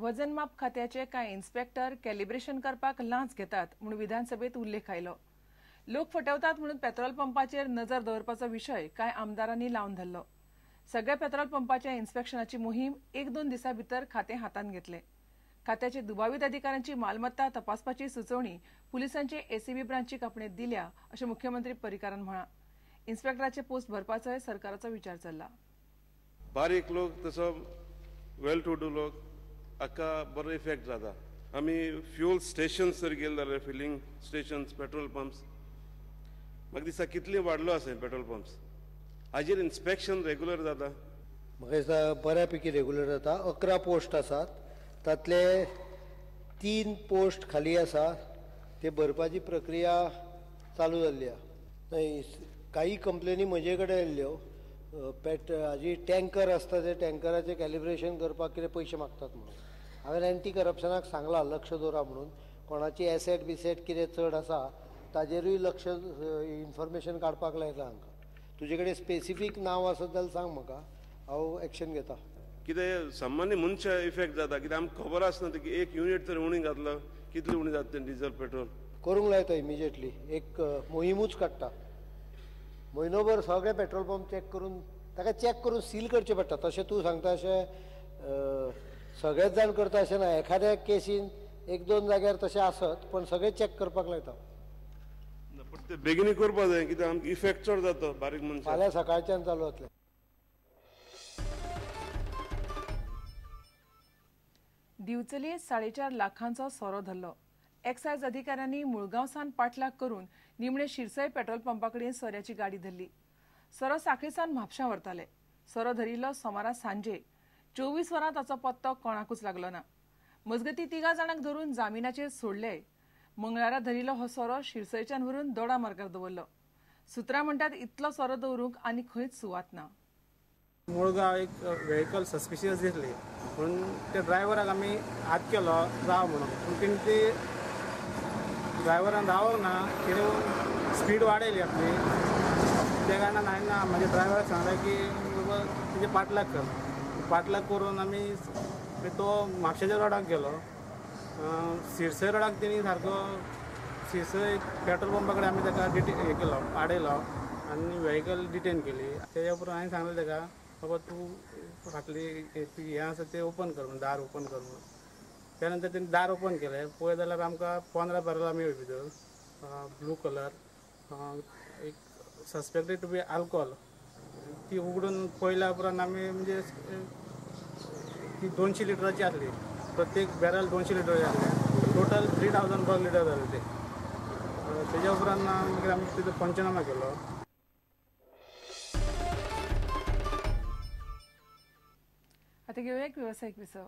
वजन माप खात्याचे कांय इन्स्पेक्टर कॅलिब्रेशन करपाक लांच घेतात म्हूण विधानसभेत उल्लेख आयलो. लोक फटवतात म्हणून पेट्रोल पंपाचेर नजर दवरपाचो विशय कांय आमदारांनी लावन धरलो. सगळ्या पेट्रोल पंपाच्या इन्स्पेक्शनाची मोहीम 1-2 दिसां भितर खातें हातांत घेतले. खात्याचे दुबावीत अधिकाऱ्यांची मालमत्ता तपासपाची सुचोवणी पुलिसांचे एसीबी ब्रांचीक आपणे दिल्या अशें मुख्यमंत्री पर्रीकारान म्हळां. इन्स्पेक्टराचे पोस्ट भरपाचोय सरकाराचो विचार चल्ला. बारीक लोक तसो वेल टू do लोक हाका बरो इफेक्ट जाता. आमी फ्युल स्टेशन्स जर गेले जाल्यार फिलिंग स्टेशन्स, पेट्रोल पंप्स म्हाका दिसता कितले वाडलो आसा पेट्रोल पंप्स, हाजेर इन्स्पेक्शन रेगुलर जाता. म्हाका दिसता बऱ्या पैकी रेगुलर जाता. 11 पोस्ट आसात, तातले 3 पोस्ट खाली आसा, ते भरपाची प्रक्रिया चालू जाल्ली आसा. न्हय, काही कंप्लेनी म्हजे कडेन आयिल्ल्यो. हाजी टँकर आसता, ते टँकराचें कॅलिब्रेशन करपाक कितें पयशे मागतात म्हणून हांवें एंटी करप्शनाक सांगलां लक्ष दवरा म्हणून. कोणाची एसेट बिसेट कितें चड आसा ताजेरूय लक्ष इन्फॉर्मेशन काडपाक लायता हांकां. तुजे कडेन स्पेसिफीक नांव आसत जाल्यार सांग म्हाका, हांव एक्शन घेता. कितें सामान्य मनशा इफेक्ट जाता, कित्याक आमकां खबर आसना की एक युनीट तर उणी घातलो कितली उणी जाता तें डिजल पेट्रोल. करूंक लायता इमिजिएटली, एक मोहिमूच काडटा. म्हयनोभर सगळे पेट्रोल पंप चॅक करून ताका चॅक करून सील करचें पडटा. तशें तूं सांगता अशें सगळेच जाण करता अशें ना. एखाद्या केसीन 1-2 जाग्यार तशें आसत, पण सगळे चॅक करपाक लायता. पण ते बेगीन करपाक जाय कित्याक आमकां इफेक्ट चड जाता बारीक मनशां. फाल्यां सकाळच्यान चालू जातलें. दिवचले 4.5 लाखांचो सोरो धरलो. एक्सायज अधिकाऱ्यांनी मुळगांवसान पाठलाग करून निमणे शिरसय पेट्रोल पंपा कडेन सोऱ्याची गाडी धरली. सोरो साखळीसान म्हापशां व्हरताले. सोरो धरिल्लो सोमारा सांजे. 24 वरां ताचो पत्तो कोणाकूच लागलो ना. मजगती 3 जाणांक धरून जामिनाचेर सोडले. मंगळारा धरिल्लो हो सोरो शिरसयच्यान व्हरून दोडा मार्गार दवरलो. सुत्रां म्हणटात इतलो सोरो दवरूंक आनी खंयच सुवात ना. मुळगांव एक व्हेकल सस्पिशियस दिसली म्हणून त्या ड्रायव्हराक आमी हात केलो राव म्हणून, पूण तेणी ती ड्रायव्हरान रावोंक ना, तेणी स्पीड वाडयली आपली. त्या कारणान हांवें ना म्हाज्या ड्रायव्हराक सांगलें की बाबा तेजे पाठलाग कर. पाठलाग करून आमी तो म्हापशेच्या रोडाक गेलो. सिरसय रोडाक तेणी सारको सिरसय पेट्रोल पंपा कडेन आमी ताका हे केलो, आडयलो आनी व्हेकल डिटेन केली. तेज्या उपरांत हांवें सांगलें ताका बाबा तूं फाटली हें आसा तें ओपन कर म्हणून, दार ओपन कर म्हणून. त्या नंतर तेणी दार ओपन केलें, पळयत जाल्यार आमकां 15 बॅरलां मेळ्ळी भितर, ब्लू कलर, एक सस्पेक्टेड टू बी आल्कोहोल. ती उगडून पळयल्या उपरांत आमी म्हणजे ती 200 लिटराची आसली, प्रत्येक बॅरल 200 लिटराची आसलें, टोटल 3000 पर लिटर जालें तें. तेज्या उपरांत मागीर आमी तेजो पंचनामा केलो. आता घेऊया एक व्यावसायिक विसव.